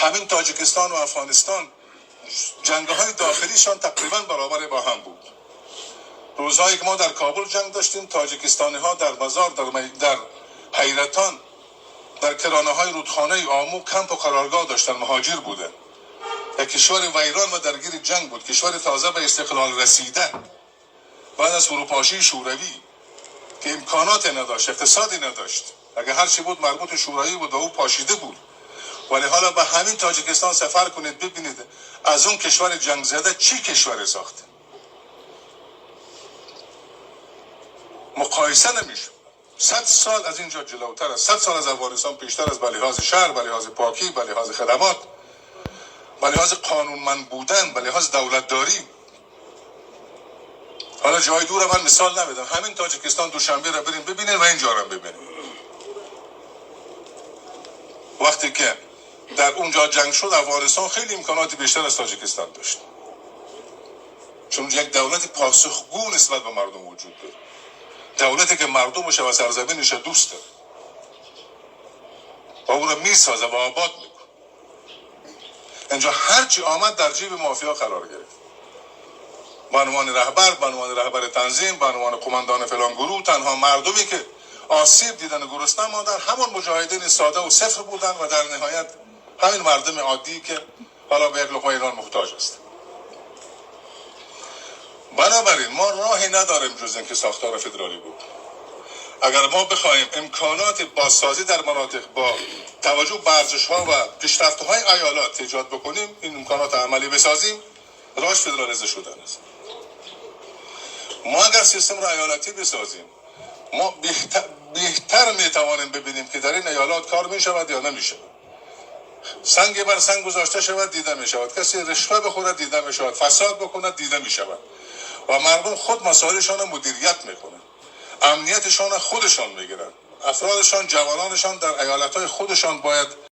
Ҳамин Тоҷикистон ва Афғонистон ҷангҳои дохилишон тақрибан баробар бо ҳам буд. Рӯзҳое ки мо дар Кобул ҷанг доштем, тоҷикистониҳо дар Мазор, дар Ҳайратон, дар киранаҳои рӯдхонаи Омӯ камп ва қароргоҳ доштанд, муҳоҷир буданд. Як кишвари вайрон ва даргири ҷанг буд, кишвари тоза ба истиқлол расида баъд аз фурӯпошии Шӯравӣ, ки имконоте надошт, иқтисоде надошт. Агар ҳарчи буд, марбути Шӯравӣ буд ва ӯ пошида буд. Вале ҳоло ба ҳамин Тоҷикистон сафар кунед, бибинед, аз он кишвари ҷангзада чӣ кишваре сохта. Муқоиса намешавад. 100 сол аз инҷо ҷилавтар аст, 100 сол аз Афғонистон пештар аст, ба лиҳози шаҳр, ба лиҳози покӣ, ба лиҳози хадамот, ба лиҳози қонунманд будан, ба лиҳози давлатдорӣ. Ҳоло ҷои дур ман мисол намедам, ҳамин Тоҷикистон, Душанберо бирем бибинед ва инҷоро бибинед. Вақте ки дар онҷо ҷанг шуд, Афғонистон хеле имконоти бештар аз Тоҷикистон дошт, чун як давлати посухгӯ нисбат ба мардум вуҷуд дорад, давлате ки мардумаш ва сарзаминаш дӯст дорад ва онро месозад ва обод мекунад. Инҷо ҳарчи омад, дар ҷиби мафия қарор гирифт. Ба унвони раҳбар, ба унвони раҳбари танзим, ба унвони қумандони фалон гурӯҳ, танҳо мардуме ки осиб дидан ва гурусна монданд, ҳамон муҷоҳидини сода ва сифр буданд ва дар ниҳоят ҳамин мардуми оддӣ, ки ҳоло ба як луқмаи нон муҳтоҷ аст. Бинобар ин мо роҳе надорем, ҷуз инки сохтори федералӣ буд. Агар мо бихоҳем имконоти бозсозӣ дар манотиқ бо таваҷҷӯҳ ба арзишҳо ва пешрафтҳои иёлот эҷод бикунем, ин имконот амалӣ бисозем, роҳаш федерализа шудан аст. Мо агар системро иёлатӣ бисозем, мо беҳтар метавонем бибинем, ки дар ин иёлот кор мешавад ё намешавад. Санге бар санг гузошта шавад, дида мешавад, касе ришва бихӯрад, дида мешавад, фасод бикунад, дида мешавад ва мардум худ масоилашонро мудирият мекунанд, амнияташонро худашон мегиранд, афродашон, ҷавононашон дар иёлатҳои худашон бояд